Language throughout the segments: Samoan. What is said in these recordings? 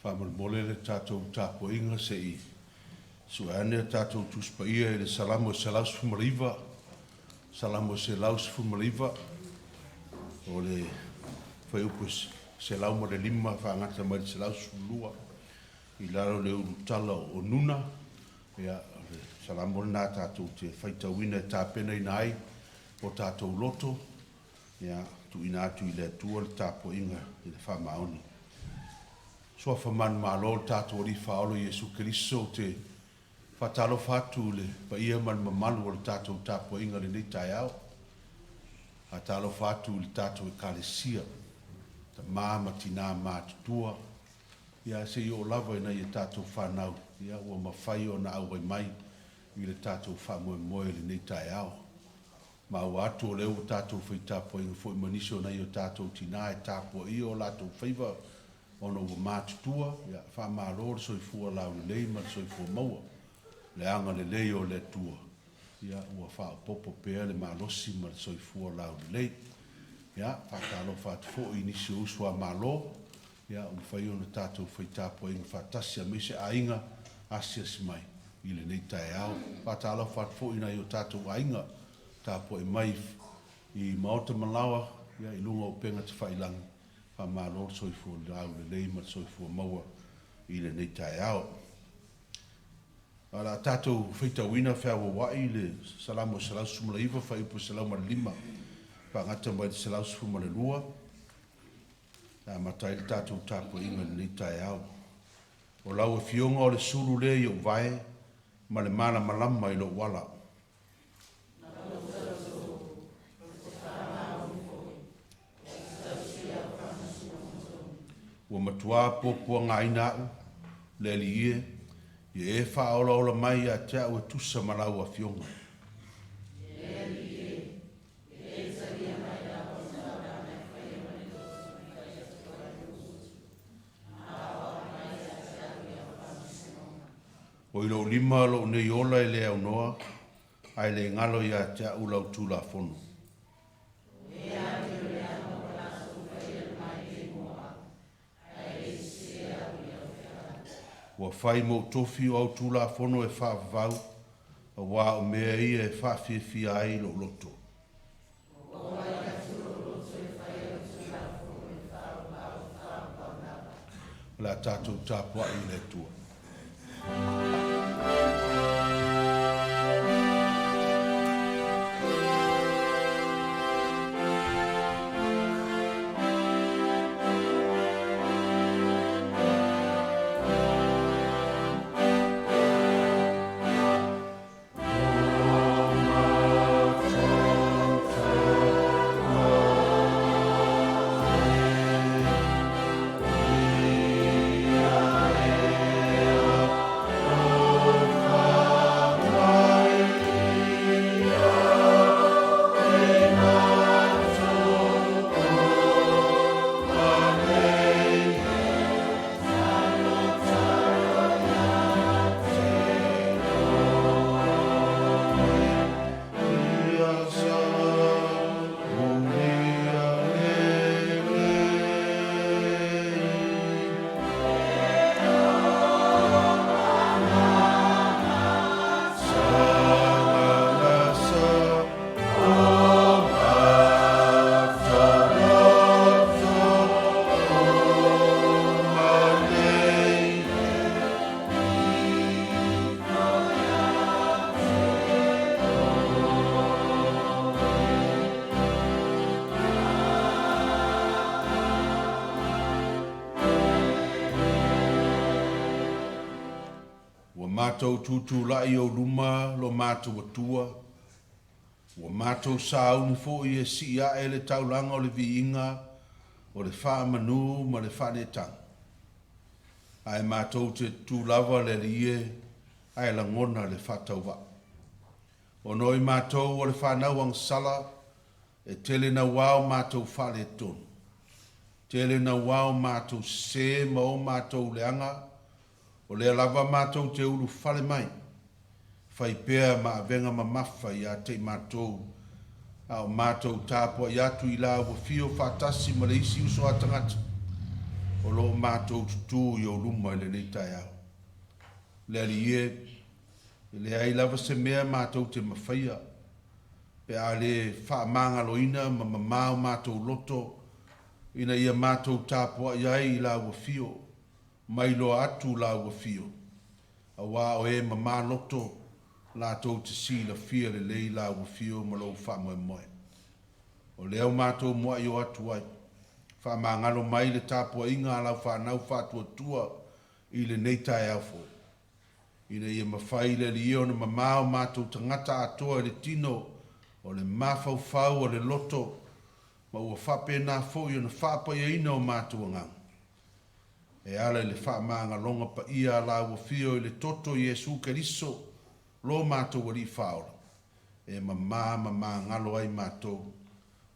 Faamolemole le tatou tapuaiga se i sue ane a tatou Tusi Paia i le Salamo e 119, Salamo e 119, o le fuaiupu 105 faagata mai le 112 i lalo o le ulutala o Nuna. Ia, o le Salamo lena tatou te faitauina e tapenaina ai o tatou loto, ia, tuuina atu i le Atua le tapuaiga i le faamaoni. Suafa manumalo o le tatou Alii Faaola Iesu Keriso, ou te faatalofa atu i le paia ma le mamalu o le tatou tapuaiga i lenei taeao. Faatalofa atu i le tatou Ekalesia, tama ma tina matutua, ia se i oo lava i nai a tatou fanau, ia ua mafai ona auai mai i le tatou faamoemoe i lenei taeao. Maua atu o lea ua tatou fai tapuaiga foi ma nisi o nai o tatou tina e tapuaia o latou faiva ona ua matutua, ia faamalo le soifua laulelei ma le soifua maua. Le agalelei o le Atua, ia ua faaopoopo pea le malosi ma le soifua laulelei. Ia, faatalofa atu foi i nisi o uso a Malo, ia ua mafai ona tatou fai tapuaiga faatasi aemaise aiga asiasi mai i lenei taeao. Faatalofa atu foi i nai o tatou aiga tapuai mai i maota ma laoa, ia, i luga o upega tafailagi, faamalo le soifua laulelei ma le soifua maua i lenei taeao. Ae o le a tatou faitauina feauauai le Salamo 119, fuaiupu 105, faagata mai le 112, e amata ai le tatou tapuaiga i lenei taeao. O lau Afioga o le sulu lea i ou vae ma le malamalama i lou ala. Ua matua puapuagaina au, le Alii e, ia e faaolaola mai ia te au e tusa ma lau Afioga. O i lou lima lou nei ola e le aunoa, ae le galo ia te au lau Tulafono. Ua fai mou tofi o au Tulafono e faavavau, auā o mea ia e faafiafia ai lou loto. O le a tatou tapuai i le Atua. Ua matou tutulai i ou luma lo matou Atua, ua matou sauni foi e sii ae le taulaga o le viiga, o le faamanu ma le faaneetaga. Ae matou te tutu lava le Alii e, ae lagona le faatauvaa. Ona o i matou o le fanau agasala, e tele naua o matou faaletonu. Tele naua o matou sese ma o matou leaga, o lea lava matou te ulufale mai, fai pea ma avega mamafa ia te i matou, a o matou tapuai atu i la ua fio faatasi ma le isi uso a tagata. o lo o matou tutū i ou luma i lenei taeao. Le Alii e, e leai lava se mea matou te mafaia, pe a le faamagaloina ma mamā o matou loto ina ia matou tapuai ai i Lau Afio, ma iloa atu Lau Afio, auā o e mamā loto latou te silafia lelei Lau Afio ma Lou faamoemoe. O lea ua matou muai o atu ai, faamagalo mai le tapuaiga a lau fanau faatuatua i lenei taeao fou, ina ia mafai le Alii e ona mamā o matou tagata atoa i le tino o le mafaufau o le loto, ma ua faapena foi ona faapaiaina o matou agaga, e ala i le faamagaloga paia a Lau Afio i le toto Iesu Keriso, lo matou Alii Faaola, e mamā ma magalo ai matou,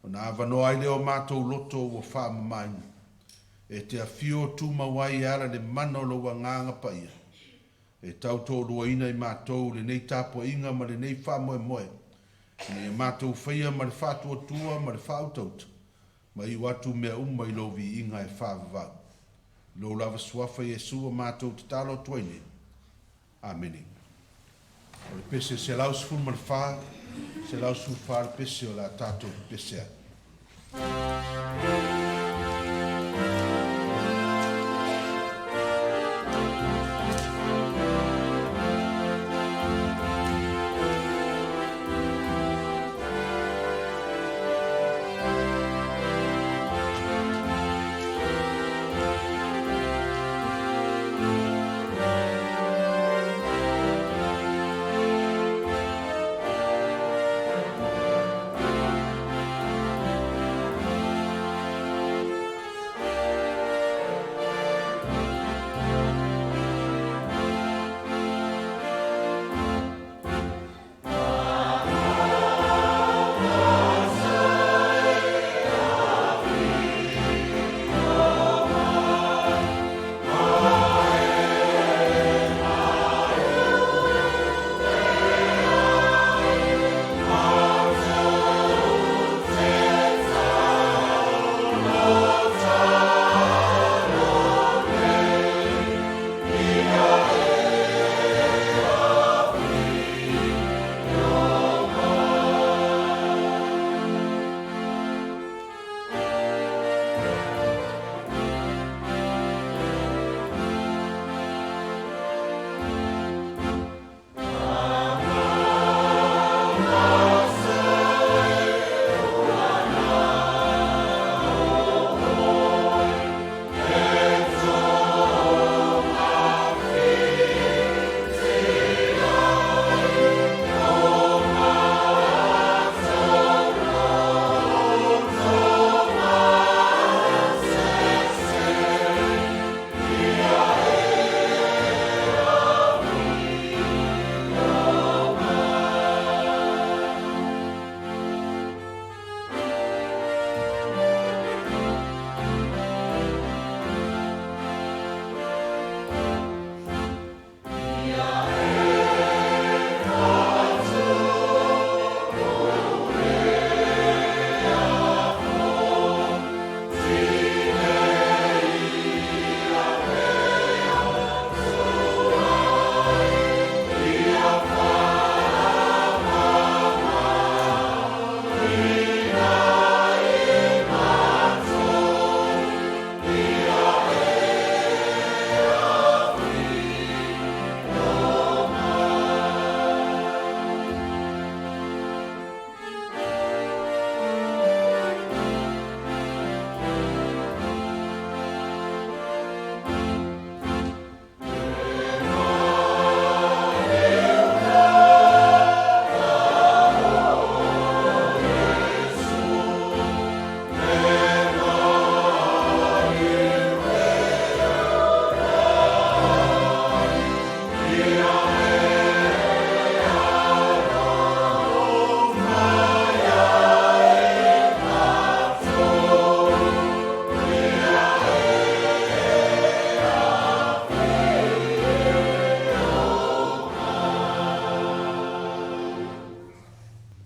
ona avanoa ai lea o matou loto ua faamamaina, e te afio tumau ai e ala i le mana o Lou Agaga Paia, e tautoaluaina i matou lenei tapuaiga ma lenei faamoemoe, ina ia matou faia ma le faatuatua ma le faautauta, ma iu atu mea uma i Lou viiga e faavavau. I Lou lava Suafa Iesu ua matou tatalo atu ai nei. Amene. O le pese 114, 114 le pese o le a tatou pepese ai.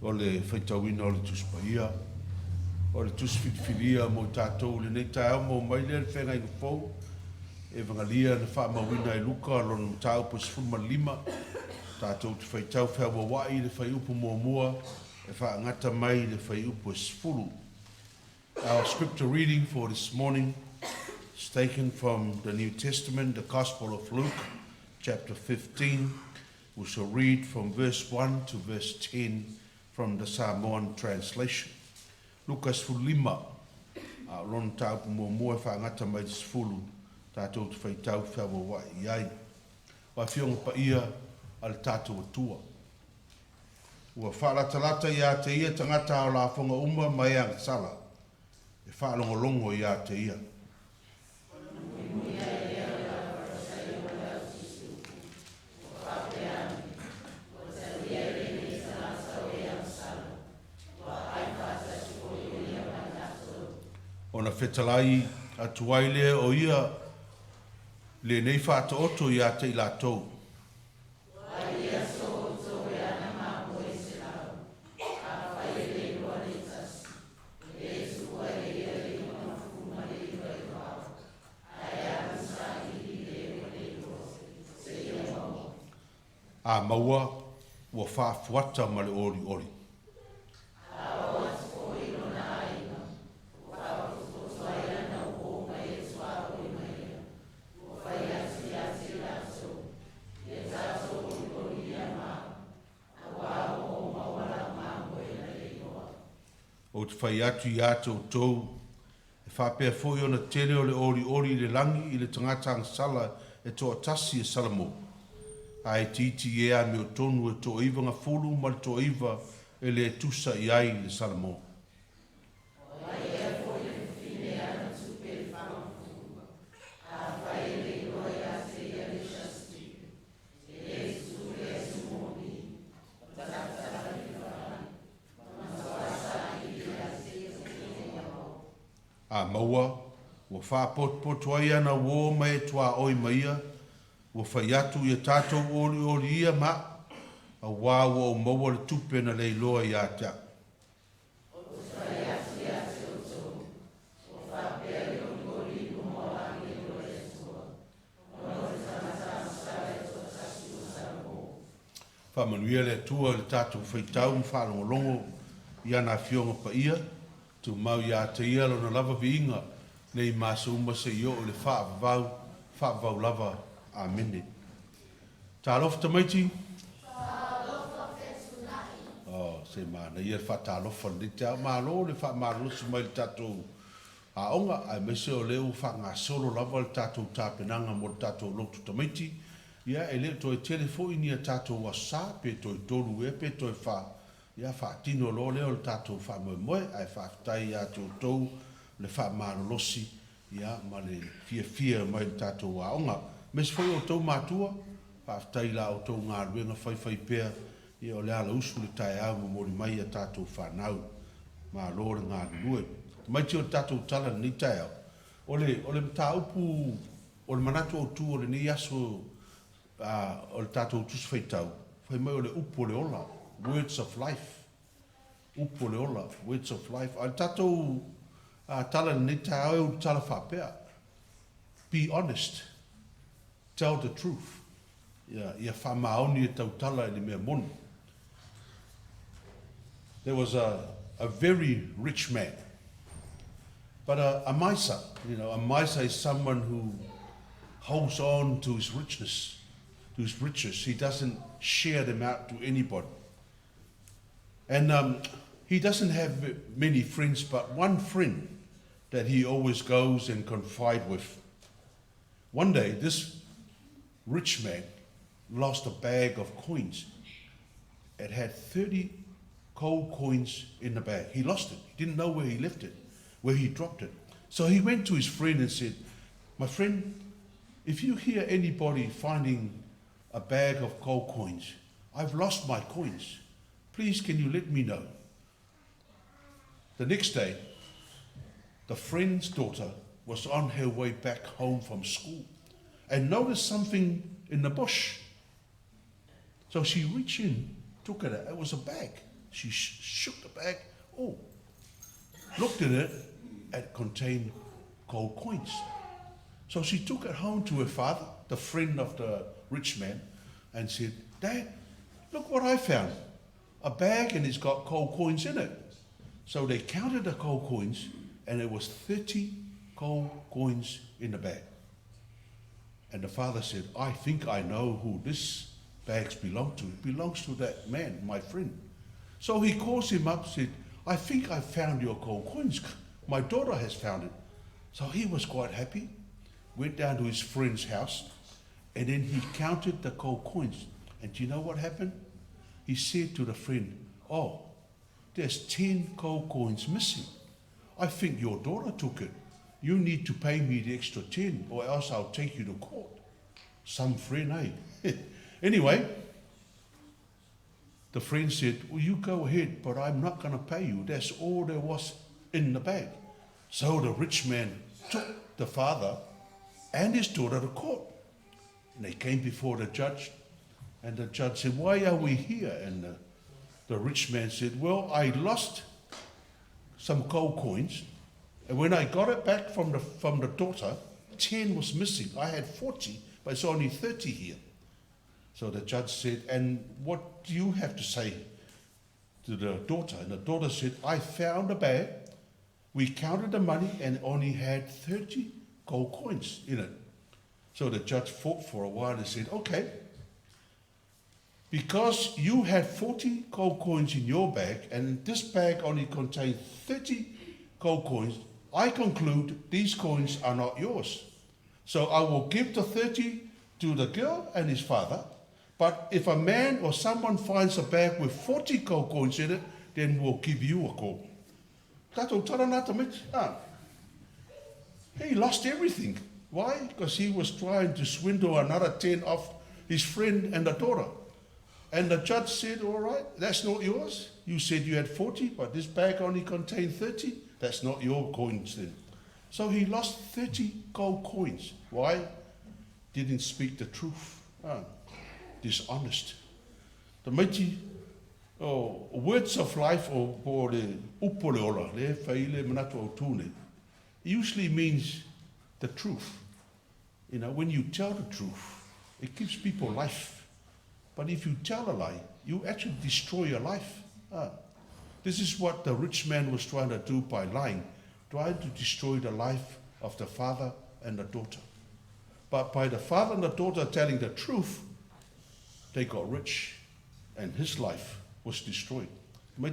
O le faitauina o le Tusi Paia, O le Tusi Filifilia mo i tatou i lenei taeao, maua mai lea i le Feagaiga Fou, Evagelia na faamauina e Luka, lona mataupu e 15, tatou te faitau feauaua'i i le fuaiupu muamua e faagata mai i le fuaiupu e 10. Our scripture reading for this morning is taken from the New Testament, the Gospel of Luke, chapter 15. We shall read from verse 1 to verse 10 from the Samoan translation. Luka 15, a o lona mataupu muamua e faagata mai i le 10, tatou te faitau feauaua'i i ai. O Afioga Paia a le tatou Atua, ua faalatalata ia te ia tagata ao lafoga uma ma e agasala, e faalogologo ia te ia. Ona fetalai atu ai lea o ia lenei faataoto ia te i latou. A maua ua faafuata ma le olioli. Ou te fai atu ia te outou, e faapea foi ona tele o le olioli i le lagi i le tagata agasala e toatasi e salamo, ae itiiti e amiotonu e toaivagafulu ma le toaiva e le tusa i ai le salamo. A maua, ua faapotopoto ai ana uō ma e tuaoi ma ia, ua fai atu, “Ia tatou olioli ia ma a'u, auā ua ou maua le tupe na leiloa ia te a'u.” Faamanuia le Atua i le tatou faitau ma faalogologo i ana Afioga Paia, tumau ia te Ia Lona lava viiga, nei ma aso uma seia oo i le faavavau, faavavau lava. Amene. Talofa tamaiti. Oh, se manaia le faatalofa i lenei taeao. Malo le faamalolosi mai i le tatou aoga, aemaise o lea ua faagasolo lava le tatou tapenaga mo le tatou lotu tamaiti. Ia, e le o toe tele foi ni a tatou aso Sa, pe toe tolu ea pe toe fa, ia faatino loa lea o le tatou faamoemoe. Ae faafetai ia te outou le faamalolosi ia ma le fiafia mai i le tatou aoga. Aemaise foi o outou matua, faafetai i la outou galuega faifaipea, ia o le alausu i le taeao e momoli mai a tatou fanau. Malo le galulue. Tamaiti o le tatou tala i lenei taeao, o le o le mataupu o le manatu autu o lenei aso o le tatou Tusi Faitau, fai mai o le upu o le ola, words of life. Upu o le ola, words of life. A o le tatou tala i lenei taeao e ulutala faapea, be honest, tell the truth. Ia, ia faamaoni e tautala i le mea moni. There was a very rich man, but a miser. A miser is someone who holds on to his richness, to his riches. He doesn't share them out to anybody. And he doesn't have many friends, but one friend that he always goes and confide with. One day, this rich man lost a bag of coins. It had 30 gold coins in the bag. He lost it. He didn't know where he left it, where he dropped it. So he went to his friend and said, "My friend, if you hear anybody finding a bag of gold coins, I've lost my coins. Please, can you let me know?" The next day, the friend's daughter was on her way back home from school and noticed something in the bush. So she reached in, took it out. It was a bag. She shook the bag. Oh, Looked in it, it contained gold coins. So she took it home to her father, the friend of the rich man, and said, Dad, look what I found. A bag and it's got gold coins in it. So they counted the gold coins and it was 30 gold coins in the bag. And the father said, I think I know who this bags belong to. It belongs to that man, my friend. So he calls him up, said, I think I found your gold coins. My daughter has found it. So he was quite happy, went down to his friend's house, and then he counted the gold coins. And do you know what happened? He said to the friend, Oh, there's 10 gold coins missing. I think your daughter took it. You need to pay me the extra 10 or else I'll take you to court. Some friend, eh? Anyway, the friend said, Well, you go ahead, but I'm not going to pay you. That's all there was in the bag. So the rich man took the father and his daughter to court. And they came before the judge, and the judge said, Why are we here? And the rich man said, Well, I lost some gold coins, and when I got it back from the daughter, 10 was missing. I had 40, but it's only 30 here. So the judge said, And what do you have to say to the daughter? And the daughter said, I found a bag. We counted the money and only had 30 gold coins in it. So the judge fought for a while and said, Okay, because you had 40 gold coins in your bag and this bag only contained 30 gold coins, I conclude these coins are not yours. So I will give the 30 to the girl and his father. But if a man or someone finds a bag with 40 gold coins in it, then we'll give you a call. Tātou tara nā tamit. Ah. He lost everything. Why? Because he was trying to swindle another 10 off his friend and the daughter. And the judge said, All right, that's not yours. You said you had 40, but this bag only contained 30. That's not your coins then. So he lost 30 gold coins. Why? Didn't speak the truth. Ah, dishonest. The mighty oh, words of life o po le upo le ola, le whaile manatu au tūne, usually means the truth. You know, when you tell the truth, it gives people life. But if you tell a lie, you actually destroy your life. Ah. This is what the rich man was trying to do by lying, trying to destroy the life of the father and the daughter. But by the father and the daughter telling the truth, they got rich and his life was destroyed. Be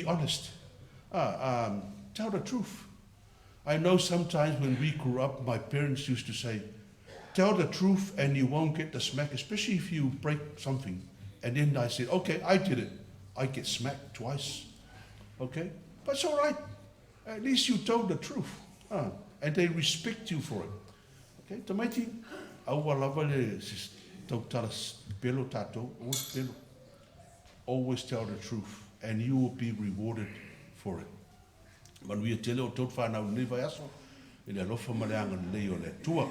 honest. Tell the truth. I know sometimes when we grew up, my parents used to say, tell the truth and you won't get the smack, especially if you break something. And then I said, okay, I did it. I get smacked twice. Okay? But it's all right. At least you told the truth. And they respect you for it. Okay? Tamaiti, aua lava le tautala pelo tātou, always pelo. Always tell the truth and you will be rewarded for it. Manuia tele o tō whānau nei vai aso, i le alofa ma le agalelei o le Atua.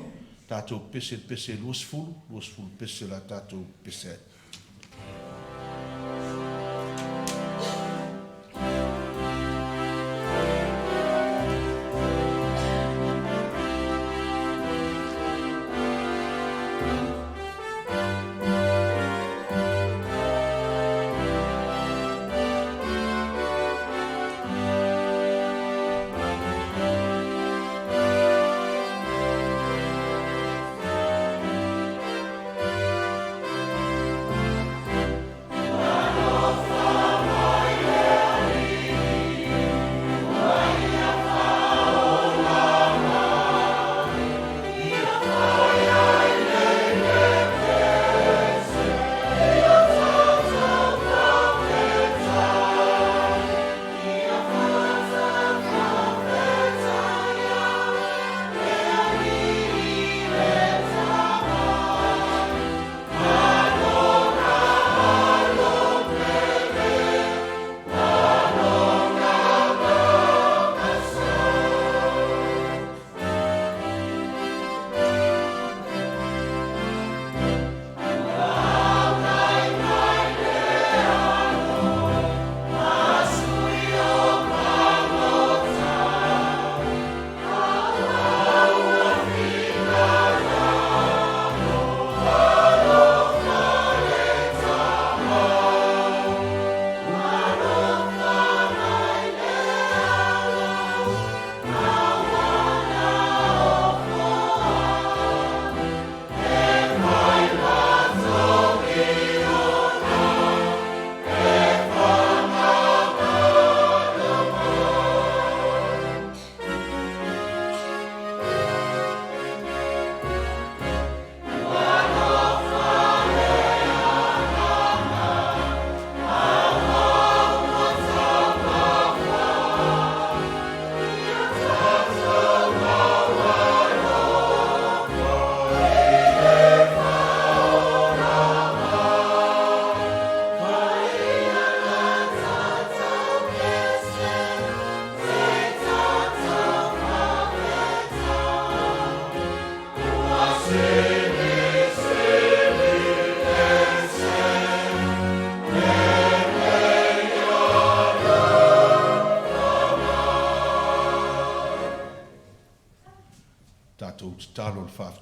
Tātou pese pese 20, 20 pese la tātou pese.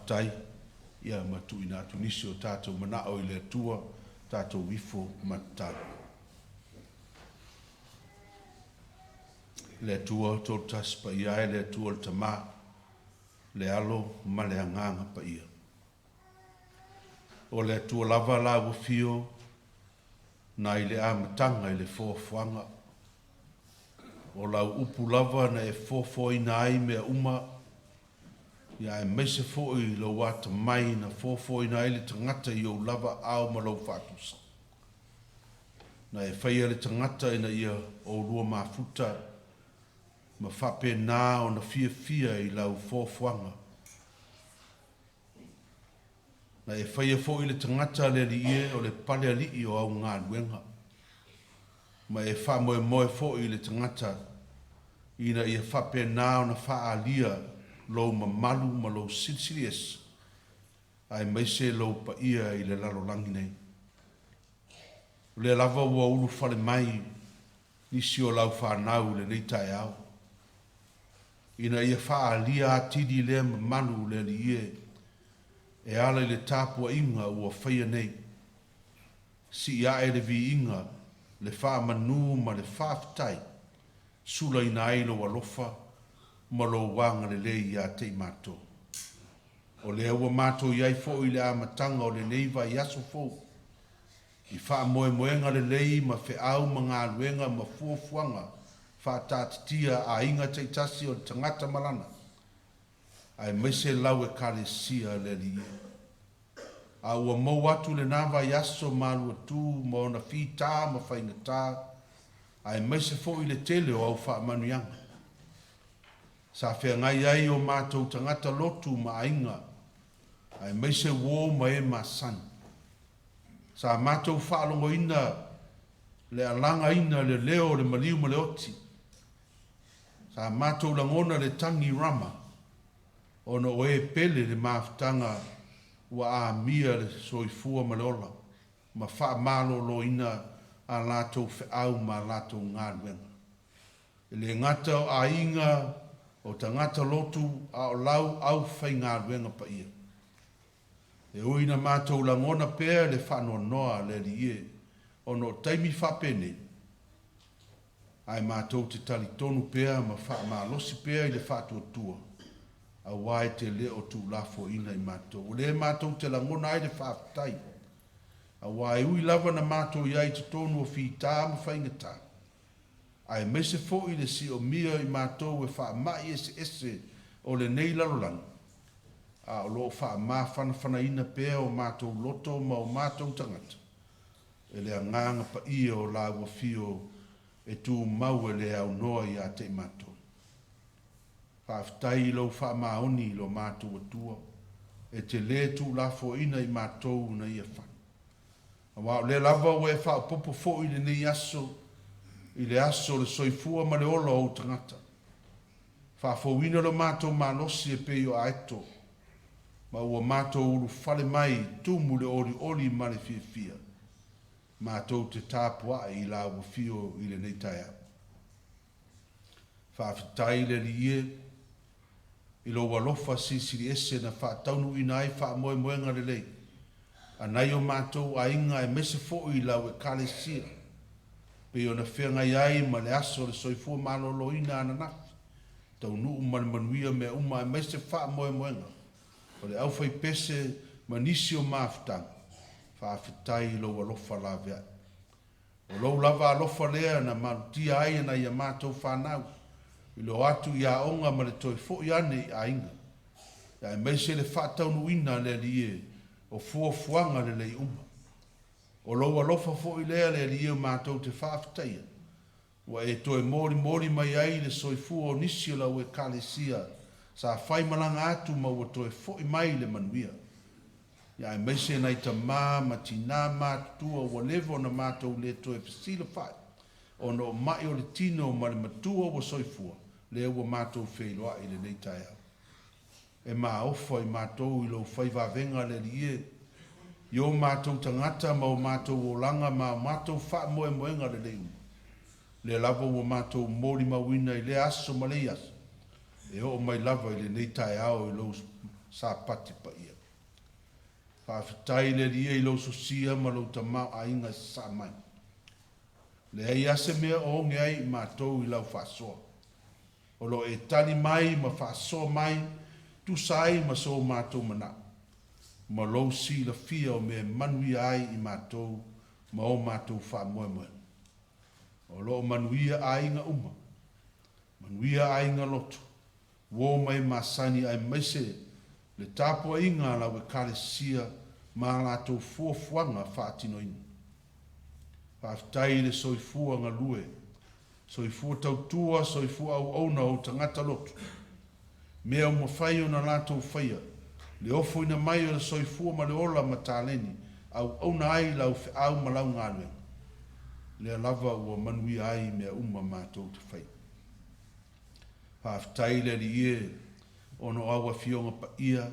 faafetai, ia ma tuuina atu nisi o tatou manao i le Atua, tatou ifo ma tatalo. Le Atua Toatasi Paia e le Atua le Tamā, le Alo ma le Agaga Paia. O le Atua lava la ua fio nai le amataga i le foafoaga. O lau upu lava na e foafoaina ai mea uma, ia aemaise foi lou atamai na foafoaina ai le tagata i ou lava ao ma lou faatusa. Na e faia le tagata ina ia oulua mafuta ma faapena ona fiafia i lau foafoaga. Na e faia foi le tagata le Alii e o le pale alii o au galuega, ma e faamoemoe foi i le tagata ina ia faapena ona faaalia lou mamalu ma lou silisili ese, aemaise lou paia i le lalolagi nei. O lea lava ua ulufale mai nisi o lau fanau i lenei taeao, ina ia faaalia atili lea mamalu le Alii e, e ala i le tapuaiga ua faia nei. Sii ae le viiga, le faamanu ma le faafetai, sulaina ai lou alofa ma lou agalelei ia te i matou. O lea ua matou i ai foi i le amataga o lenei vaiaso fou, i faamoemoega lelei ma feau ma galuega ma fuafuaga faataatitia a aiga taitasi o le tagata ma lana, aemaise lau Ekalesia le Alii e. A ua mou atu lena vaiaso maluatu ma ona fita ma faigata, aemaise foi le tele o au faamanuiaga. Sa feagai ai o matou tagata lotu ma aiga, aemaise uō ma e masani. Sa matou faalogoina le alagaina le leo o le maliu ma le oti. Sa matou lagona le tagi rama, ona o e pele le mafutaga ua amia le soifua ma le ola, ma faamaloloina a latou feau ma a latou galuega. E le gata o aiga, o tagata lotu, a o lau aufaigaluega paia. E ui ina matou lagona pea le faanoanoa le Alii e, ona o taimi faapenei, ae matou te talitonu pea ma faamalosi pea i le faatuatua, aua e te le o tuulafoaiina i matou. O lea matou te lagona ai le faafetai, aua e ui lava na matou i ai i totonu o fita ma faigata, aemaise foi le siomia i matou e faamai eseese o lenei lalolagi, a o lo o faamafanafanaina pea o matou loto ma o matou tagata e le Agaga Paia o Lāua Afio e tumau e le aunoa ia te i matou. Faafetai i lou faamaoni i lo matou Atua, e te lē tuulafoaiina i matou ina ia fai. Aua o lea lava ua e faaopoopo foi lenei aso i le aso o le soifua ma le ola o ou tagata. Faafouina lo matou malosi e pei o aeto, ma ua matou ulufale mai tumu le olioli ma le fiafia, matou te tapuai i Lāua Afio i lenei taeao. Faafetai le Alii e, i lou alofa silisili ese na faataunuuina ai faamoemoega lelei a nai o matou aiga aemaise foi lau Ekalesia, pei ona feagai ai ma le aso o le soifua maloloina ananafi, taunuu ma le manuia mea uma aemaise faamoemoega o le aufaipese ma nisi o mafutaga. Faafetai i lou alofa laveai. O lou lava alofa lea na malutia ai e nai a matou fanau i le o atu i aoga ma le toe foi ane i aiga, aemaise le faataunuuina a le Alii e o fuafuaga lelei uma. O lou alofa foi lea le Alii e matou te faafetaia, ua e toe molimoli mai ai le soifua o nisi o lau Ekalesia sa faimalaga atu ma ua toe foi mai i le manuia. Ia aemaise nai tamā ma tinā matutua ua leva ona matou le toe fesilafai ona o ma'i o le tino ma le matua ua soifua, lea ua matou feiloai i lenei taeao. E maofa i matou i lou fai vavega le Alii e, i o matou tagata ma o matou olaga ma o matou faamoemoega lelei uma. Lea lava ua matou molimauina i lea aso ma lea aso, e oo mai lava i lenei taeao i lou Sapati paia. Faafetai le Alii e i lou sosia ma lou tamaoaiga e sasaa mai. Leai lava se mea o oge ai i matou i lau faasoa. O lo o e tali mai ma faasoa mai tusa ai ma so matou manao, ma lou silafia o mea e manuia ai i matou ma o matou faamoemoega. O lo o manuia aiga uma, manuia aiga lotu, uo ma e masani aemaise le tapuaiga a lau Ekalesia ma a latou fuafuaga faatinoina. Faafetai i le soifua galue, soifua tautua, soifua auauna o ou tagata lotu, mea ua mafai ona latou faia, le ofoina mai o le soifua ma le ola ma taleni, auauna ai lau feau ma lau galuega, lea lava ua manuia ai mea uma matou te faia. Faafetai le Alii e, ona o au Afioga Paia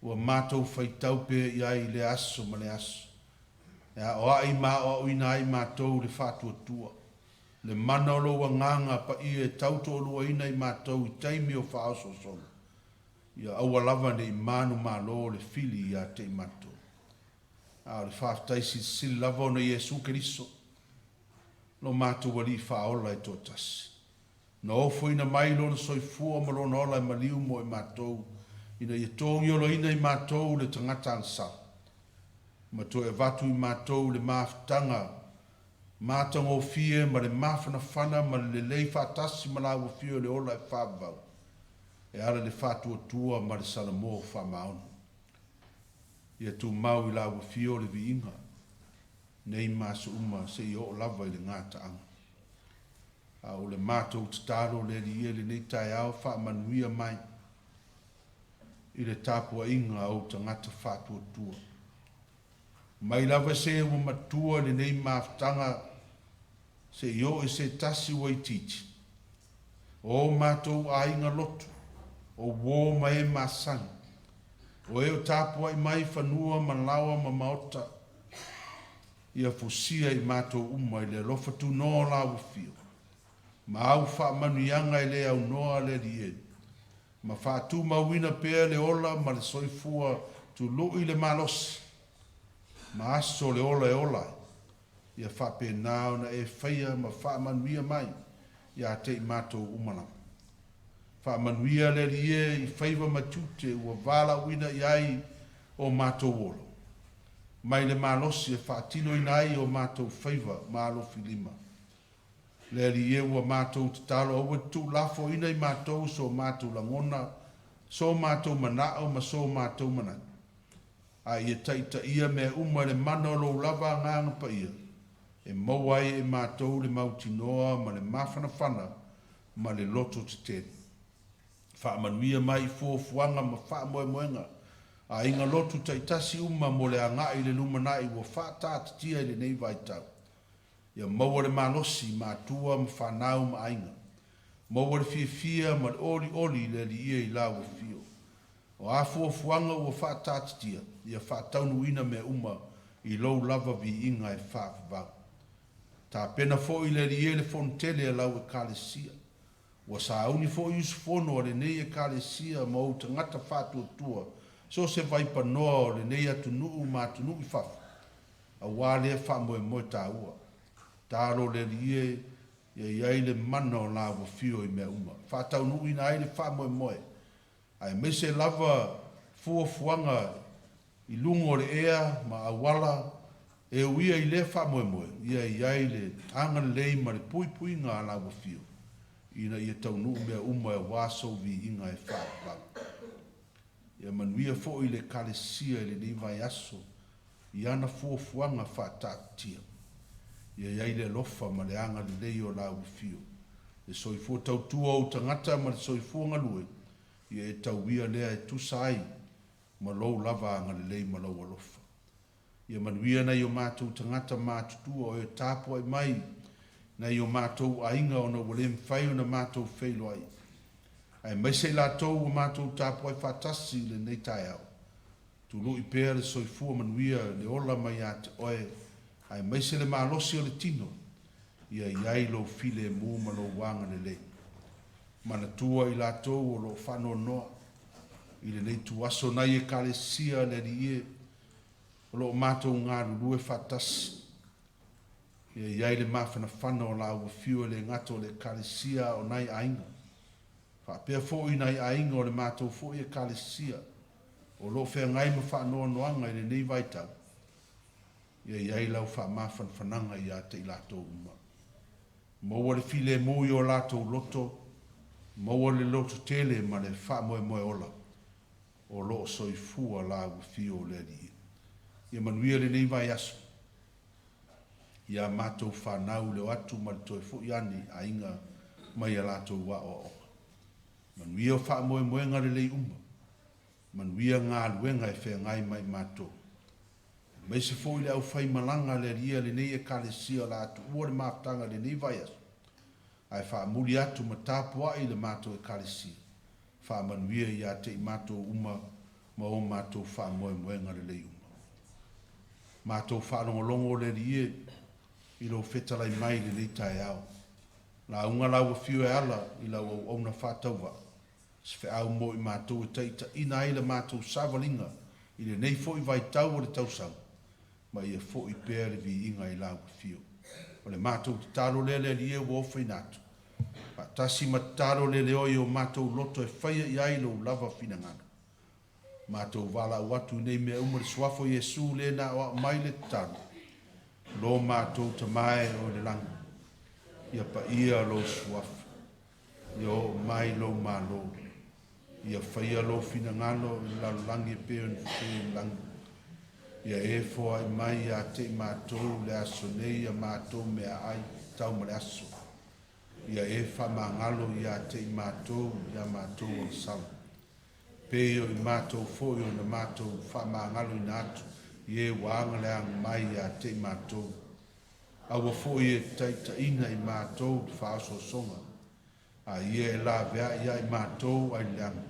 ua matou faitau pea i ai i lea aso ma lea aso, e aoai ma aoaoina ai matou i le faatuatua, le mana o lou Agaga Paia e tautoaluaina i matou i taimi o faaosoosoga, ia aua lava ne i manumalo le fili ia te i matou. A o le faafetai silisili lava ona Iesu Keriso, lo matou Alii Faaola e toatasi, na ofoina mai Lona soifua ma Lona ola e maliu mo i matou, ina ia togiolaina i matou le tagata agasala, ma toe avatu i matou le mafutaga matagofie ma le mafanafana ma le lelei faatasi ma Lau Afio i le ola e faavavau, e ala i le faatuatua ma le salamo faamaoni. Ia tumau i Lau Afio le viiga, nei ma aso uma seia oo lava i le gataaga. A o le matou tatalo le Alii e i lenei taeao faamanuia mai i le tapuaiga a ou tagata faatuatua. Mai lava se ua matua i lenei mafutaga seia oo i se tasi ua itiiti, o o matou aiga lotu, o uo ma e masani, o e o tapuai mai fanua ma laoa ma maota, Ia fusia i matou uma i le alofa tunoa o Lau Afio, ma au faamanuiaga e le aunoa le Alii e, ma faatumauina pea le ola ma le soifua tului le malosi, ma aso o le ola e ola ai, ia faapena ona e faia ma faamanuia mai ia te i matou uma lava. Faamanuia le Alii e i faiva ma tiute ua valaauina i ai o matou ola, mai le malosi e faatinoina ai o matou faiva ma alofilima. Le Alii e, ua matou tatalo aua e te tuulafoaina i matou so matou lagona, so matou manao ma so matou manatu, a ia taitaia mea uma i le mana o lou lava Agaga Paia, e maua ai e matou le mautinoa ma le mafanafana ma le loto tetele. Faamanuia mai i fuafuaga ma faamoemoega a aiga lotu taitasi uma mo le agai i le lumanai ua faataatitia i lenei vaitau. Ia maua le malosi i matua ma fanau ma aiga. Maua le fiafia ma le olioli i le Alii e i lau Afio. O a fuafuaga ua faataatitia, ia faataunuuina mea uma i lou lava viiga e faavavau. Tapena foi le Alii e le fonotele a lau Ekalesia. Ua sauni foi usufono a lenei Ekalesia ma ou tagata faatuatua so o se vaipanoa o lenei atunuu ma atunuu i fafo, auā lea faamoemoe taua. Talo le Alii e, ia i ai le mana o Lau Afio i mea uma, faataunuuina ai le faamoemoe, aemaise lava fuafuaga i luga o le ea ma auala e uia i lea faamoemoe, ia i ai le agalelei ma le puipuiga a Lau Afio, ina ia taunuu mea uma aua sou viiga e faavavau. Ia manuia foi le Ekalesia i lenei vaiaso i ana fuafuaga faataatitia. Ia i ai le alofa ma le agalelei o Lau Afio, le soifua tautua o ou tagata ma le soifua galue, ia e tauia lea e tusa ai ma lou lava agalelei ma lou alofa. Ia manuia nai o matou tagata matutua o e tapuai mai nai o matou aiga ona ua le mafai ona matou feiloai, aemaise i latou ua matou tapuai faatasi i lenei taeao. Tului pea le soifua manuia le ola mai ia te oe, aemaise le malosi o le tino, ia i ai lou filemu ma lou agalelei. Manatua i latou o lo o faanoanoa. i lenei ituaso nai Ekalesia le Alii e, o lo o matou galulue faatasi. Ia i ai le mafanafana o Lau Afio e le gata o le Ekalesia a o nai aiga, faapea foi nai aiga o le matou foi Ekalesia o lo o feagai ma faanoanoaga i lenei vaitau. Ia i ai Lau faamafanafanaga ia te i latou uma. Maua le filemu i o latou loto, maua le lototele ma le faamoemoe ola o lo o soifua Lau Afio o le Alii. Ia manuia lenei vaiaso i a matou fanau i le o atu ma le toe foi ane i aiga mai a latou aoaoga. Manuia faamoemoega lelei uma, manuia galuega e feagai ma i matou. Aemaise foi le aufaimalaga a le Alii a lenei Ekalesia o le a tuua le mafutaga i lenei vaiaso, ae faamuli atu ma tapuai le matou Ekalesia, faamanuia ia te i matou uma ma o matou faamoemoega lelei uma. Matou faalogologo le Alii e i lou fetalai mai i lenei taeao. Lauga lau afio e ala i lau auauna faatauvaa, se feau mo i matou e taitaiina ai le matou savaliga i lenei foi vaitau o le tausaga, ma ia foi pea le viiga i lau afio. O le matou tatalo lea le Alii e ua ofoina atu, faatasi ma tatalo le leoa i o matou loto e faia i ai lou lava finagalo. Matou valaau atu i nei mea uma i le suafa o Iesu le na aoao mai le tatalo, lo matou Tama e o i le lagi, ia paia lou suafa, ia oo mai lou Malo, ia faia lou finagalo i le lalolagi e pei ona faia i le lagi. Ia e foai mai ia te i matou i le aso nei a matou meaai tau ma le aso. Ia e faamagalo ia te i matou i a matou agasala, pei o i matou foi ona matou faamagaloina atu i e ua agaleaga mai ia te i matou. Aua foi e taitaiina i matou i le faaosoosoga, a ia e laveai ia i matou ai le leaga,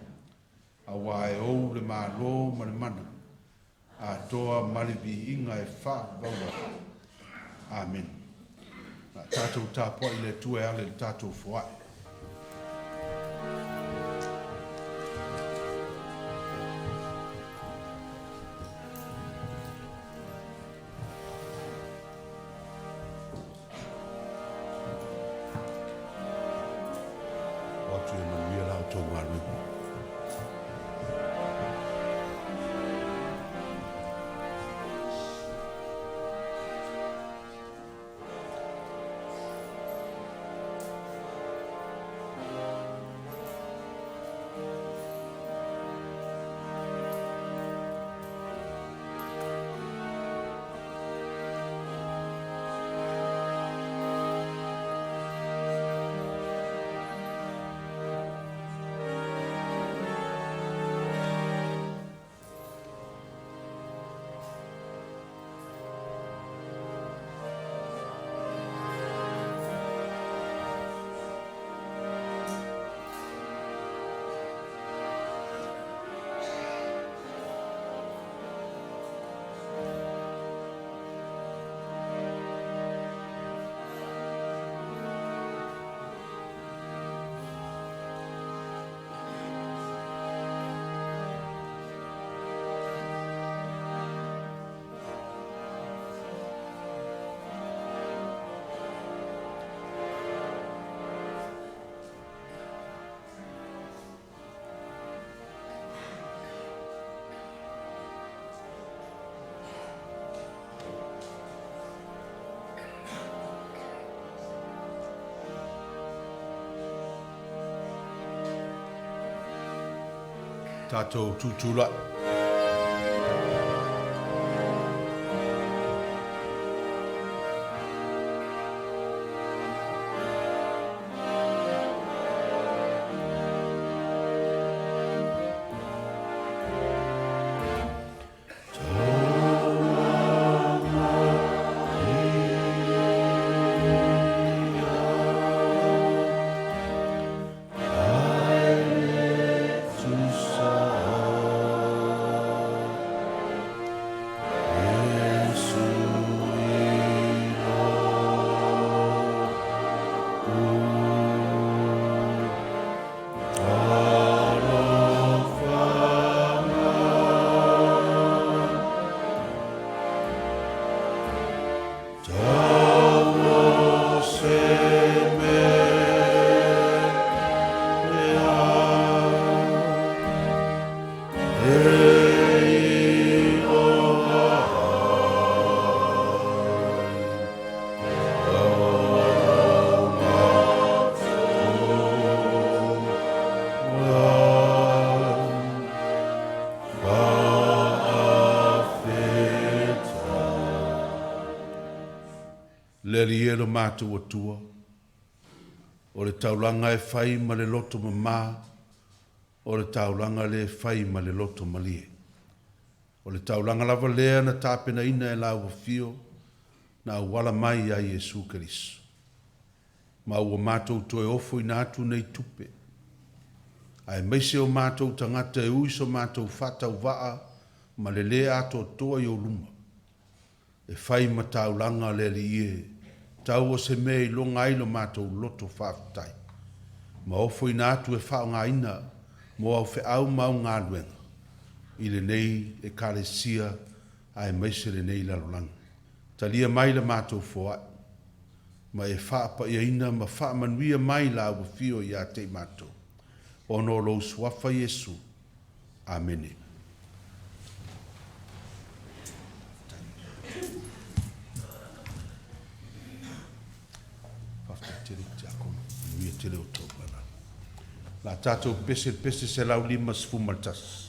auā e ou le Malo ma le mana, atoa ma le viiga e faavavau ai. Amene. O le a tatou tapuai i le Atua e ala i le tatou foai. O atu ia manuia la outou galuega. Tatou tutulai. Le Alii e lo matou Atua, o le taulaga e fai ma le loto mamā, o le taulaga lea e fai ma le loto malie. O le taulaga lava lea na tapenaina e Lau Afio na auala mai ia Iesu Keriso. Ma ua matou toe ofoina atu nei tupe, aemaise o matou tagata e ui so matou faatauvaa ma le lē atoatoa i ou luma, e fai ma taulaga le Alii e, tau o se mea e iloga ai lo matou loto faafetai, ma ofoina atu e faaaogaina mo au feau ma au galuega i lenei Ekalesia aemaise lenei lalolagi. Talia mai la matou foai, ma e faapaiaina ma faamanuia mai Lau Afio ia te i matou, ona o lou Suafa Iesu. Amene. Faafetai tele Tiakono, manuia tele outou. O le a tatou pepese i le pese 151.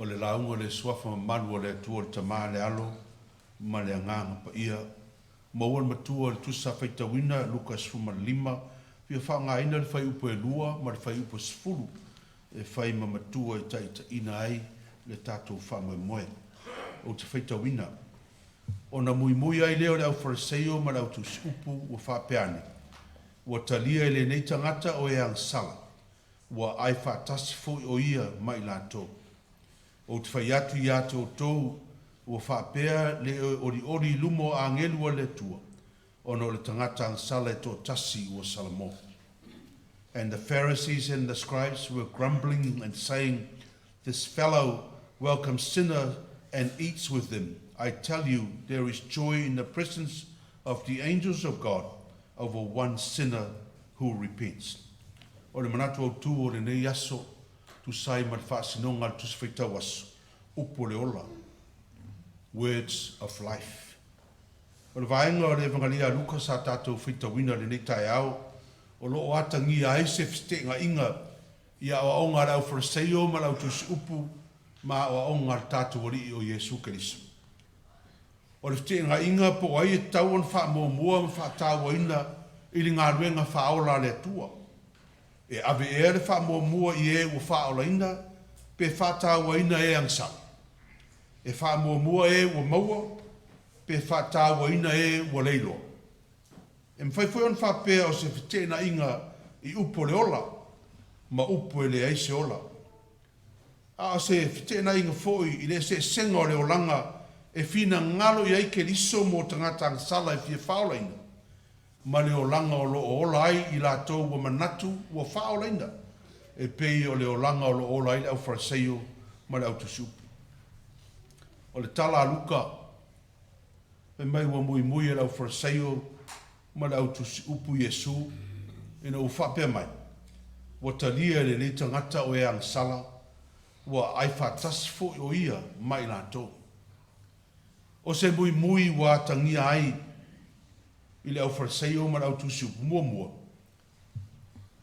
O le lauga o le Suafa mamalu o le Atua le Tama, le Alo ma le Agaga Paia. Maua le Matua o le Tusi sa faitauina, Luka 15, fia faaaogaina le fuaiupu e 2 ma le fuaiupu e 10 e fai ma matua e taitaiina ai le tatou faamoemoe. Ou te faitauina. Ona muimui ai lea o le aufariseio ma le autusiupu ua faapea ane, Ua talia e lenei tagata o e agasala, ua ai faatasi foi o ia ma i latou. Ou te fai atu ia te outou, ua faapea le olioli i luma o agelu a le Atua, ona o le tagata agasala e toatasi ua salamo. And the Pharisees and the scribes were grumbling and saying, This fellow welcomes sinners and eats with them. I tell you, there is joy in the presence of the angels of God over one sinner who repents. O le manatu autū o lenei aso, tusa ai ma le faasinoga a le Tusi Faitau Aso, Upu o le Ola, Words of Life. O le vaega o le Evagalia a Luka sa tatou faitauina i lenei taeao, o lo o atagia ai se feteenaiga i aoaoga a le Aufariseio ma le Autusiupu ma aoaoga a le tatou Alii o Iesu Keriso. O le feteenaiga po o ai e tatau ona faamuamua ma faatauaina i le galuega faaola a le Atua. E ave ea le faamuamua i e ua faaolaina pe faatauaina e agasala? E faamuamua e ua maua pe faatauaina e ua leiloa? E mafai foi ona faapea o se feteenaiga i upu o le ola ma upu e leai se ola. A o se feteenaiga foi i le eseesega o le olaga e finagalo i ai Keriso mo tagata agasala e fia faaolaina, ma le olaga o lo o ola ai i latou ua manatu ua faaolaina, e pei o le olaga o lo o ola ai le Aufariseio ma le Autusiupu. O le tala a Luka, fai mai ua muimui e le Aufariseio ma le Autusiupu Iesu ina ua faapea mai, Ua talia e lenei tagata o e agasala, ua aai faatasi foi o ia ma i latou. O se muimui ua atagia ai i le Aufariseio ma le Autusiupu muamua,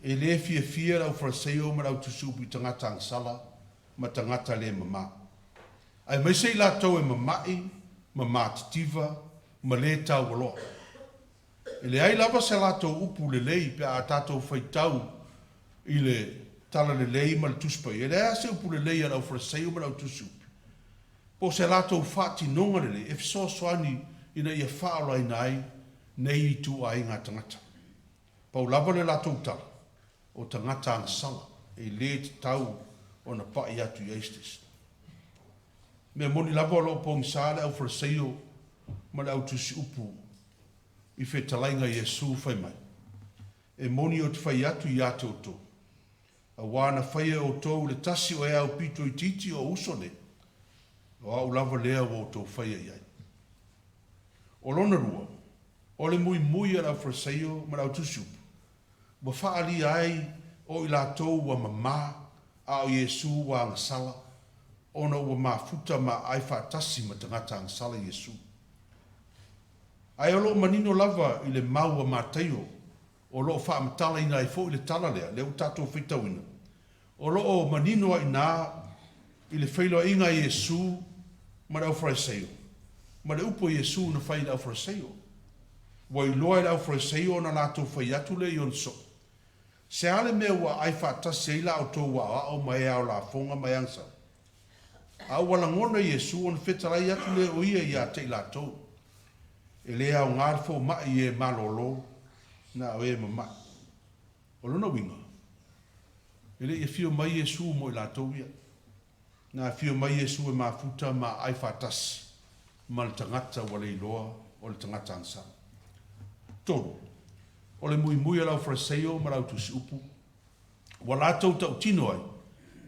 e le fiafia le Aufariseio ma le Autusiupu i tagata agasala ma tagata le mama, aemaise i latou e mama'i ma matitiva ma lē taualoa. E leai lava se latou upu lelei pe a tatou faitau i le Talalelei ma le Tusi Paia, e leai lava se upu lelei a le Aufariseio ma le Autusiupu, po o se latou faatinoga lelei e fesoasoani ina ia faaolaina ai nei ituaiga tagata. Pau lava le latou tala, o tagata agasala, e lē tatau ona pa'i atu i ai se isi. Mea moni lava o lo o pogisa le Aufariseio ma le Autusiupu i fetalaiga Iesu fai mai, E moni ou te fai atu iā te outou, auā na faia e outou le tasi o e aupito itiiti o uso nei, o au lava lea ua outou faia i ai. O lona lua, o le muimui a le Aufariseio ma le Autusiupu, ua faaalia ai o i latou ua mamā, a o Iesu ua agasala, ona ua mafuta ma aai faatasi ma tagata agasala Iesu. Ae o lo o manino lava i le mau a Mataio, o lo o faamatalaina ai foi le tala lea, lea ua tatou faitauina, o lo o manino ai inā i le feiloaiga a Iesu ma le Aufariseio, ma le upu a Iesu na fai i le Aufariseio. Ua iloa e le Aufariseio ona latou fai atu lea i ona soo, Se a le mea ua aai faatasi ai la outou aoao ma e ao lafoga ma e agasala? A ua lagona Iesu ona fetalai atu lea o ia iā te i latou. E lē aoga le fomaʻi i e malōlō, na o e mamaʻi. O lona uiga, e le i afio mai Iesu mo i latou ia. Na afio mai Iesu e mafuta ma aai faatasi ma le tagata ua leiloa o le tagata agasala. Tolu, o le muimui a le Aufariseio ma le Autusiupu, ua latou tautino ai,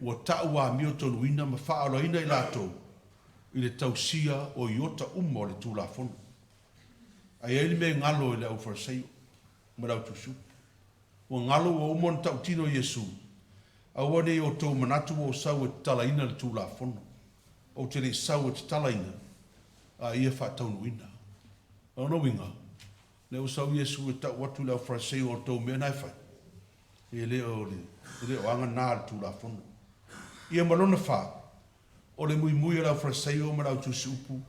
ua ta'u amiotonuina ma faaolaina i latou i le tausia o iota uma o le Tulafono. Ae i ai le mea e galo i le Aufariseio ma le Autusiupu. Ua galo ua uma ona tautino Iesu, Aua ne i outou manatu ua ou sau e tatalaina le Tulafono. Ou te le i sau e tatalaina, a ia faataunuuina. O lona uiga, lea ua sau Iesu e tau atu i le Aufariseio o outou mea na e fai, e le o le, e le o aga na a le Tulafono. Ia ma lona fa, O le muimui o le aufalesaio ma le autusiupu,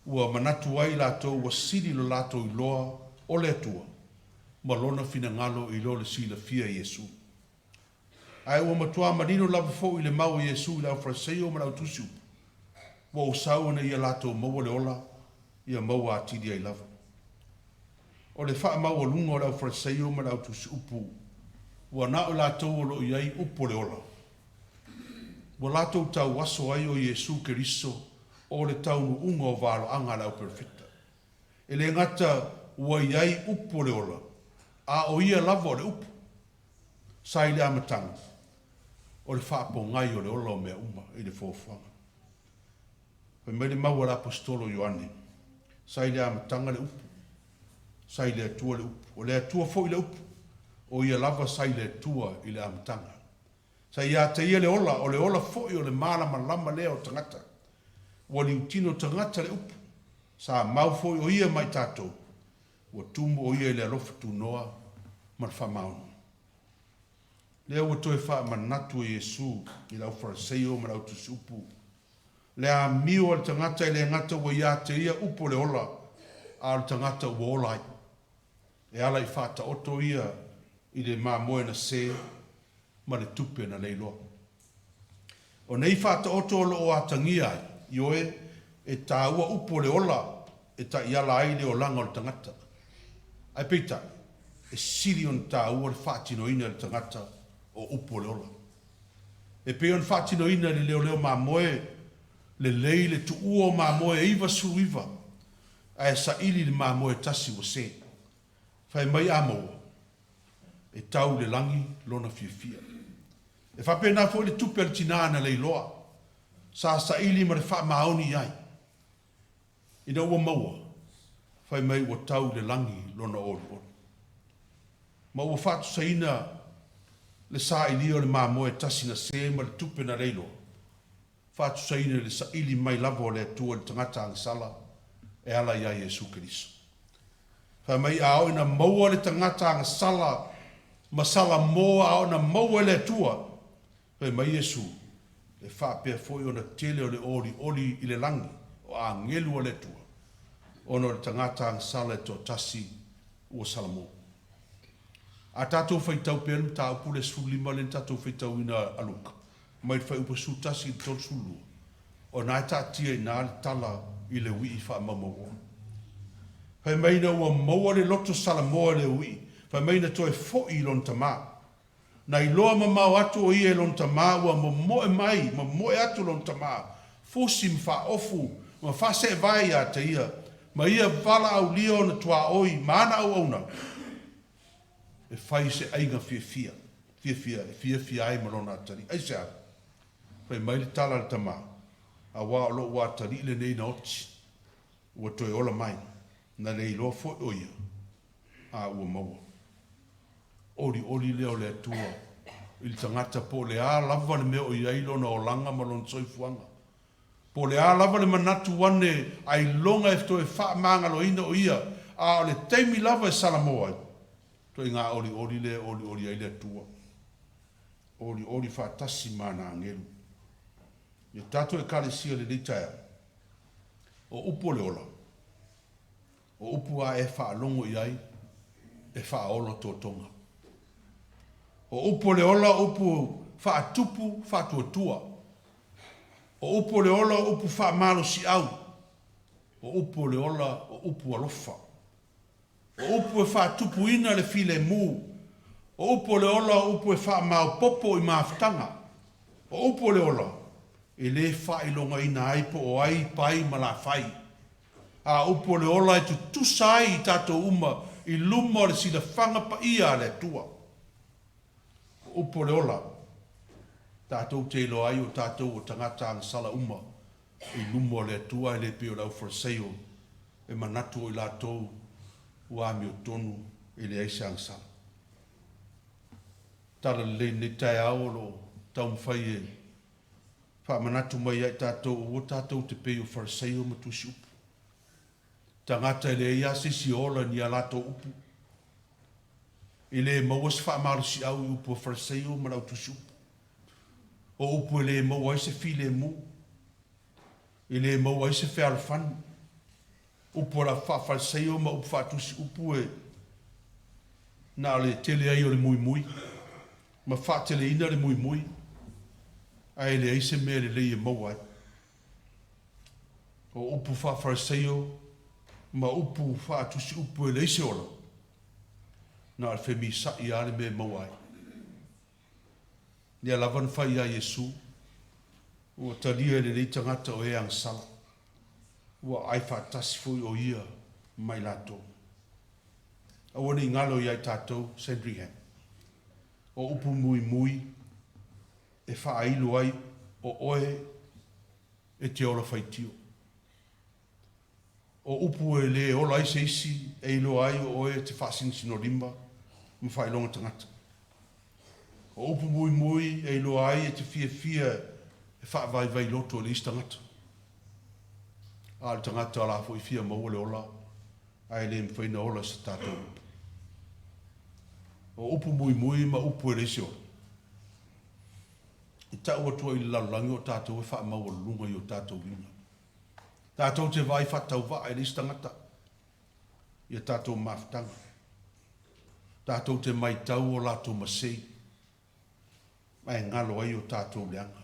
ua manatu ai i latou ua sili lo latou iloa o le Atua ma Lona finagalo i lo le silafia e Iesu. Ae ua matua manino lava foi i le mau a Iesu i le aufalesaio ma le autusiupu, ua ou sau ina ia latou maua le ola, ia maua atili ai lava. O le faamaualuga o le aufalesaio ma le autusiupu, ua na o i latou o lo o i ai upu o le ola, ua latou tauaso ai o Iesu Keriso o le taunuuga o valoaga a le auperofeta. E le gata ua i ai upu o le ola, a o Ia lava o le upu. Sa i le amataga, o le faapogai o le ola o mea uma i le foafoaga. Fai mai le mau a le Aposetolo o Ioane, Sa i le amataga le Upu, sa i le Atua le Upu, o le Atua foi le Upu, o Ia lava sa i le Atua i le amataga. Sa ia te Ia le ola, o le ola foi o le malamalama lea o tagata. Ua liutino tagata le Upu, sa mau foi o Ia ma i tatou, ua tumu o Ia i le alofa tunoa ma le faamaoni. Lea ua toe faamanatu e Iesu i le aufalesaio ma le autusiupu le amio a le tagata e le gata ua ia te ia upu o le ola, a o le tagata ua ola ai. E ala i faataoto ia i le mamoe na se ma le tupe na leiloa. O nei faataoto o lo o atagia ai, ioe, e taua upu o le ola e taiala ai le olaga o le tagata. Ae peitai, e sili ona taua le faatinoina e le tagata o upu o le ola. E pei ona faatinoina e le leoleo mamoe lelei le tuua o mamoe e 99 ae saili i le mamoe e tasi ua se. Fai mai a maua, e tau i le lagi lona fiafia. E faapena foi le tupe a le tina na leiloa, sa saili ma le faamaoni i ai. Ina ua maua, fai mai ua tau i le lagi lona olioli. Ma ua faatusaina le sailia o le mamoe e tasi na se ma le tupe na leiloa, faatusaina i le saili mai lava o le Atua i le tagata agasala e ala iā Iesu Keriso. Fai mai a oo ina maua le tagata agasala ma salamo a oo ina maua e le Atua, fai mai Iesu, e faapea foi ona tele o le olioli i le lagi o agelu a le Atua, ona o le tagata agasala e toatasi ua salamo. A tatou faitau pea le mataupu lea 15 lea na tatou faitauina a Luka, mai le fuaiupu 11 i le 32, o na e taatia i ina le tala i le uii faamaumauoa. Fai mai ina ua maua le loto Salamoa i le uii, fai mai na toe foi i lona tamā. Na iloa mamao atu o ia e lona tamā ua momoe mai, momoe atu lona tamā, fusi ma faaofu ma faaseevae ia te ia, ma ia valaaulia ona tuaoi ma ana auauna e fai se aiga fiafia, fiafia, e fiafia ai ma lona atalii. Aisea? Fai mai le tala a le tamā, Auā o lou atalii lenei na oti, ua toe ola mai, na le iloa foi o ia, a ua maua. Olioli lea o le Atua i le tagata po o le a lava le mea o i ai lona olaga ma lona soifuaga, po o le a lava le manatu ane ailoga e toe faamagaloina o ia, a o le taimi lava e salamo ai, ituaiga olioli lea e olioli ai le Atua, olioli faatasi ma ana agelu. Ia tatou Ekalesia i lenei taeao, o upu o le ola, O upu a e faalogo i ai, e faaola totoga. O upu o le ola o upu faatupu faatuatua. O upu o le ola o upu faamalosiau. O upu o le ola o upu alofa. O upu e faatupuina le filemu. O upu o le ola o upu e faamaopopo i mafutaga. O upu o le ola, e le faailogaina ai po o ai pai ma lafai. A upu o le ola e tutusa ai i tatou uma i luma o le silafaga paia a le Atua. O upu o le ola, tatou te iloa ai o tatou o tagata agasala uma i luma o le Atua ae le pei o le aufalesaio e manatu o i latou ua amiotonu e leai se agasala. Tala lelei i lenei taeao o lo o taumafai e faamanatu mai ia i tatou aua tatou te pei o Fariseio ma Tusi-upu, tagata e leai lava se isi e ola i ni a latou upu. E le maua se faamalosiau i upu a Fariseio ma le au Tusi-upu. O upu e le maua ai se filemu. E le maua ai se fealofani. Upu o le faa-Fariseio ma upu faatusi upu e na o le tele ai o le muimui ma faateleina le muimui, ae leai se mea lelei e maua ai. O upu faa-Fariseio ma upu faatusi upu e leai se ola, na o le femisa'i lava le mea e maua ai. Lea lava na fai ia Iesu, ua talia e lenei tagata o e agasala, ua aai faatasi foi o ia ma i latou. Aua ne i galo ia i tatou, Sandringham, o upu muimui e faailo ai o oe e te ola faitio. O upu e le ola ai se isi e iloa ai o oe e te faasinosinolima ma faailoga tagata. O upu muimui e iloa ai e te fiafia e faavaivai loto i le isi tagata. A o le tagata o la foi fia maua le ola, ae le mafai ona ola i se tatou upu. O upu muimui ma upu e leai se ola. E tau atu ai i le lalolagi o tatou e faamaualuluga i o tatou uiga. Tatou te vaai faatauvaa i le isi tagata i a tatou mafutaga. Tatou te matau o latou masei, ae galo ai o tatou leaga.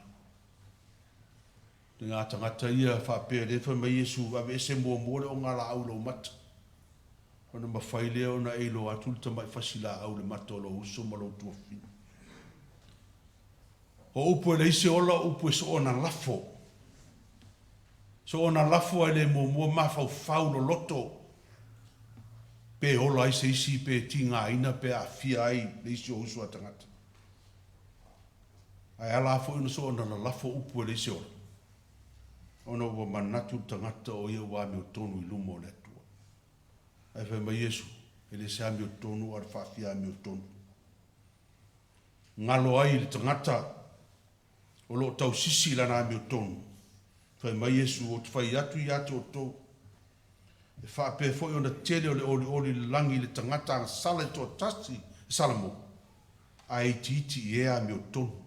Ituaiga tagata ia faapea lea fai mai Iesu, aveese muamua le ogalaau i lou mata, ona mafai lea ona e iloa atu le tamai fasilaau i le mata o lou uso ma lou tuafafine. O upu e leai se ola, o upu e soona lafo. Soona lafo ae le muamua mafaufau loloto pe ola ai se isi, pe tigaina, pe aafia ai le isi o uso a tagata. Ae ala foi ona soona lalafo upu e leai se ola, ona ua manatu le tagata o ia ua amiotonu i luma o le Atua. Ae fai mai Iesu, e le se amiotonu a o le faafia amiotonu. Galo ai i le tagata o lo o tausisi i lana amiotonu. Fai mai Iesu, Ou te fai atu ia te outou, e faapea foi ona tele o le olioli i le lagi i le tagata agasala e toatasi e salamo, ae itiiti i e amiotonu.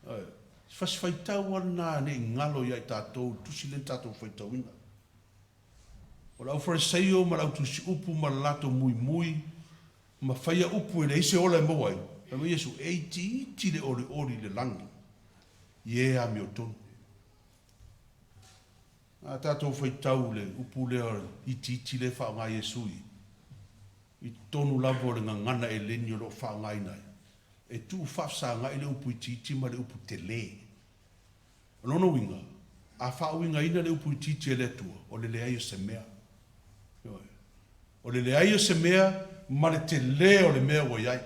Ioe. Se fasi faitau lava lena ne i galo ia i tatou i le tusi lea na tatou faitauina. O le aufariseio ma le autusiupu ma le latou muimui ma faia upu e leai se ola e maua ai, fai mai Iesu, e itiiti le olioli i le lagi i e amiotonu. A tatou faitau i le upu lea itiiti lea e faaaoga e Iesu i i totonu lava o le gagana eleni o lo o faaaogaina ai, e tuu faafesagai le upu itiiti ma le upu tele. O lona uiga, a faauigaina le upu itiiti e le Atua, o le leai o se mea. Ioe. O le leai o se mea ma le tele o le mea ua i ai.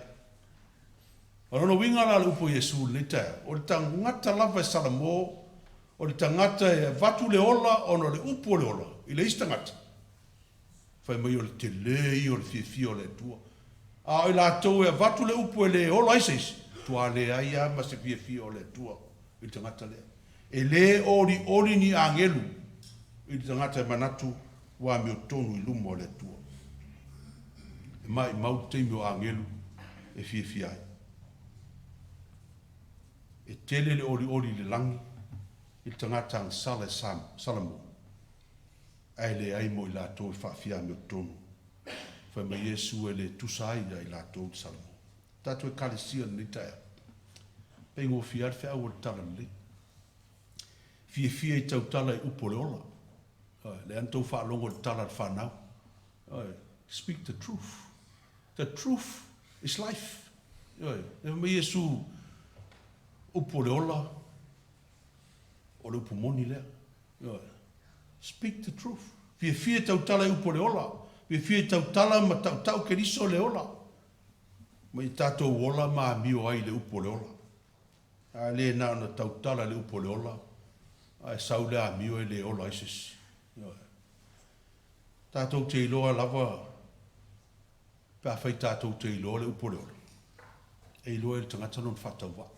O lona uiga la o le upu a Iesu i lenei taeao, o le tagata lava e salamo, o le tagata e avatu le ola ona o le upu o le ola i le isi tagata, fai mai o le tele ia o le fiafia o le Atua. A o i latou e avatu le upu e le ola ai se isi, matua leai lava ma se fiafia o le Atua i le tagata lea. E le olioli ni agelu i le tagata e manatu ua amiotonu i luma o le Atua. E maimau le taimi o agelu e fiafia ai. E tele le olioli i le lagi i le tagata agasala e Salamo, ae leai mo i latou e faafia amiotonu. Fai mai Iesu e le tusa ai ia i latou le Salamo. Tatou Ekalesia i lenei taeao. Faigofie lava le feau o le Talalelei. Fiafia i tautala i upu o le ola. Lea na tou faalogo i le tala a le fanau. Speak the truth. The truth is life. Lea fai mai Iesu, upu o le ola, o le upu moni lea. Speak the truth. Fiafia i tautala i upu o le ola. Fiafia i tautala ma tautau Keriso le ola. Ma i tatou ola ma amio ai i le upu o le ola. A le na ona tautala i le upu o le ola, ae sau le amio e le ola ai se isi. Ioe. Tatou te iloa lava pe afai tatou te iloa le upu o le ola, e iloa e le tagata lona faatauvaa.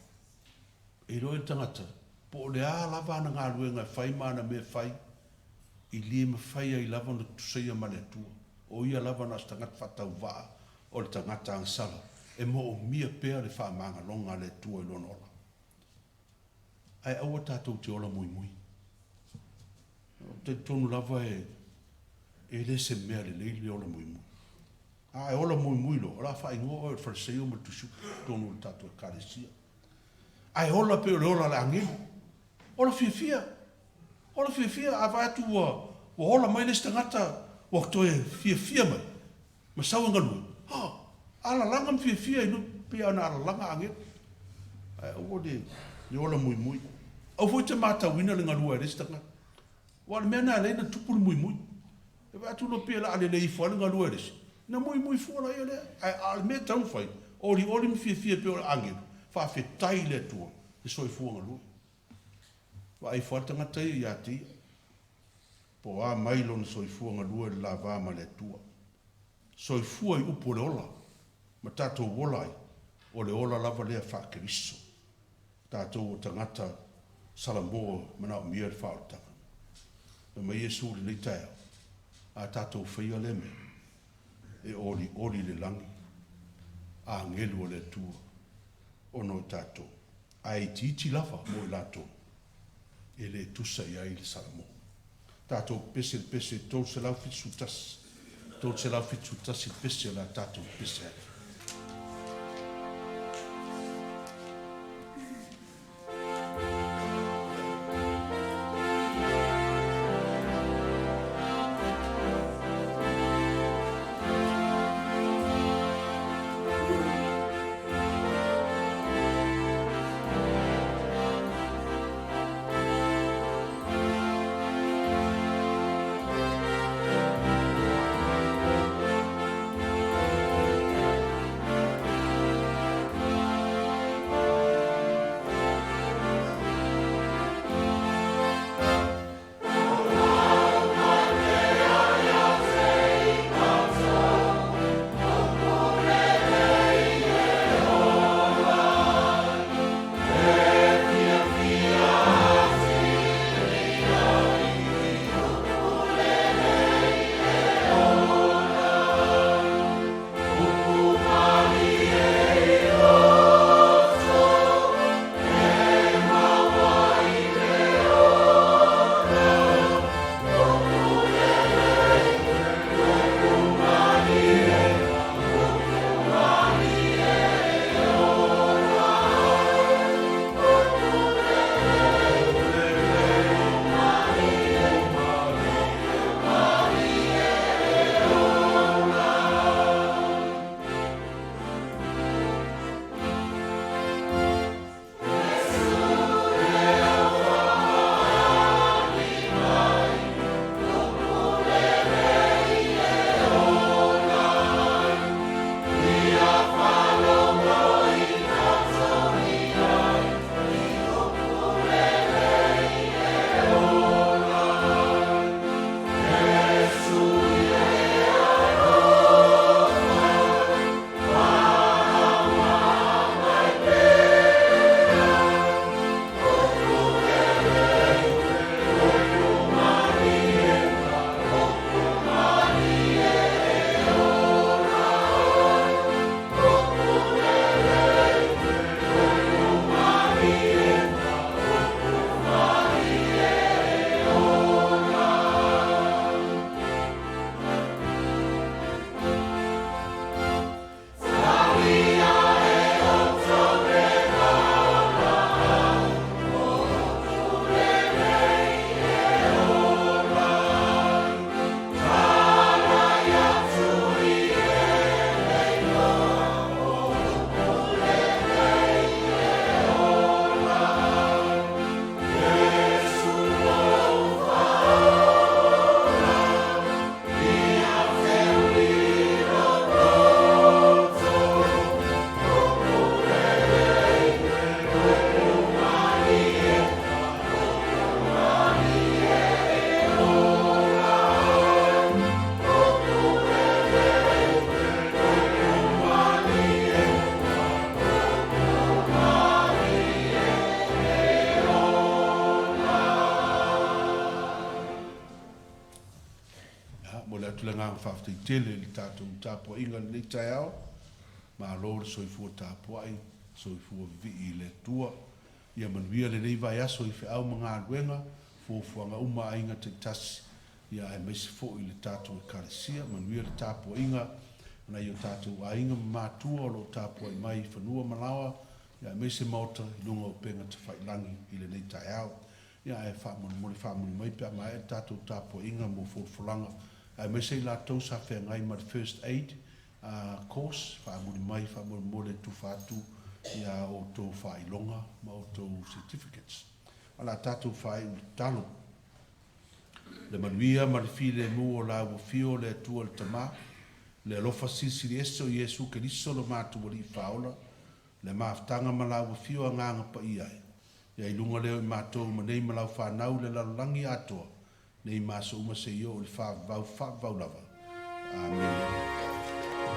E iloa e le tagata po o le a lava ana galuega e fai ma ana mea e fai, i le mafai ai lava ona tutusaia ma le Atua. O ia lava na o se tagata faatauvaa o le tagata agasala e moomia pea le faamagaloga a le Atua i lona ola. Ae aua tatou te ola muimui. Ou te talitonu lava e e le se mea lelei le ola muimui. A e ola muimui loa, o le a faaigoa oe o le Fariseio ma le Tusiupu i totonu o le tatou Ekalesia. Ae ola pei o le ola a le agelu. Ola fiafia. Ola fiafia, a vaai atu ua ua ola mai le isi tagata ua toe fiafia mai ma sau e galue, ha, alalaga ma fiafia i pei ona alalaga agelu. Ae aua le le ola muimui. Aua foi e te matauina le galue a le isi tagata. Aua o le mea lena e ala ai ona tupu le muimui. E vaai atu loa pei o le a lelei ifo lava le galue a le isi, ona muimui fua laia lea. Ae a o le mea e tatau ona fai, olioli ma fiafia e pei o le agelu, faafetai i le Atua le soifua galue. Vaai ifo lava le tagata ia ia te ia, po o a mai lona soifua galue i le lava ma le Atua. Soifua i upu o le ola, ma tatou ola ai, o le ola lava lea faa-Keriso. Tatou o tagata Salamoa e manaomia le faaolataga. Fai mai Iesu i lenei taeao, A tatou faia lea mea, e olioli le lagi, agelu o le Atua ona o tatou, ae itiiti lava mo i latou e le tusa i ai le Salamoa. Tatou pepese i le pese 371, 371 le pese o le a tatou pepese ai. Ia, momoli atu le agaga faafetai tele i le tatou tapuaiga i lenei taeao. Malo le soifua tapuai, soifua vivii i le Atua. Ia manuia lenei vaiaso i feau ma galuega. fuafuaga uma a aiga taitasi, ia aemaise foi le tatou Ekalesia. Manuia le tapuaiga a nai o tatou aiga ma matua o lo o tapuai mai i fanua ma laoa, ia aemaise maota i luga o upega tafailagi i lenei taeao. Ia ae faamolemole faamuli mai pe a maea le tatou tapuaiga mo folafolaga, aemaise i latou sa feagai ma le First Aid Course, faamuli mai faamolemole e tufa atu ia outou faailoga ma outou certificates. O le a tatou faaiu i le tatalo. Le manuia ma le filemu o la ua fio le Atua le Tama, le alofa silisili ese o Iesu Keriso lo matou Alii Faaola, le mafutaga ma la ua fio Agaga Paia e, ia i luga lea o i matou ma nei ma lau fanau i le lalolagi atoa, nei ma aso uma seia oo i le faavavau faavavau lava. Amene.